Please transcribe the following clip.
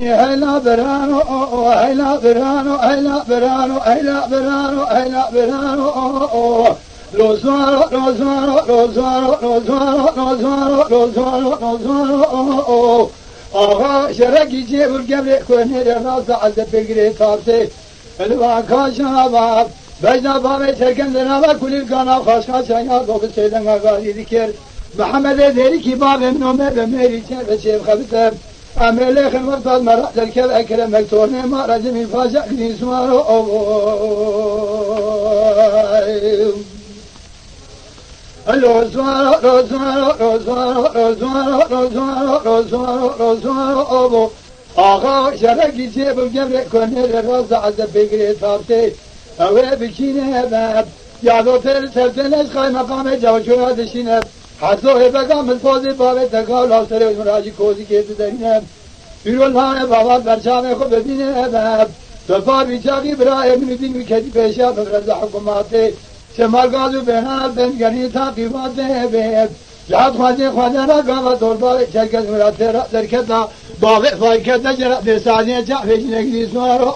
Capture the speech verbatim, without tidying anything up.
Heyla birano, heyla birano, heyla birano, heyla birano, heyla birano. Rozvaro, rozvaro, rozvaro, rozvaro, rozvaro, rozvaro, rozvaro. Axa şerekî cê bir gevrê ku nêrê rasta ez de pêgirê tapsê. Li va kaşava, bejna bavê çeken li nava kulîlkana xaşka çaya do bi sêdenga gazî dikir. Mihemedê Dêrikî bavê min ome bi mêrî çe ve çêv xebite. Em ê lê xilweftal me ra derkev ekere mektornê ma re zimî faşa gidî suwaro. Alo, suwaro, alo, suwaro, alo, suwaro, alo, suwaro, alo, suwaro, alo, suwaro, alo, suwaro, alo. Axa şerekî çê bi gevrê ku nêrê rasta ez de pêgirê tapsê. Ew ê bikîne be. Ya do têr ser têneş qaymeqamê cawçoya dişîne. Hezo ê bega min pozê bavê te gavla serê û miracî kozî kê diderîne. Pîro lane bava berçavê xwe bibîne be. Topa bîçaxî birayê min û dîn wî kedî pêşiya bibireze hikûmatê. Çemal gaz û bêhna ben genî taqîbatê be. Cihat xwezê xwedana gava dorbarê çerkez miratê ra derketa. Bavê fayketa cera bêsaziyê çavê jinekî suwaro.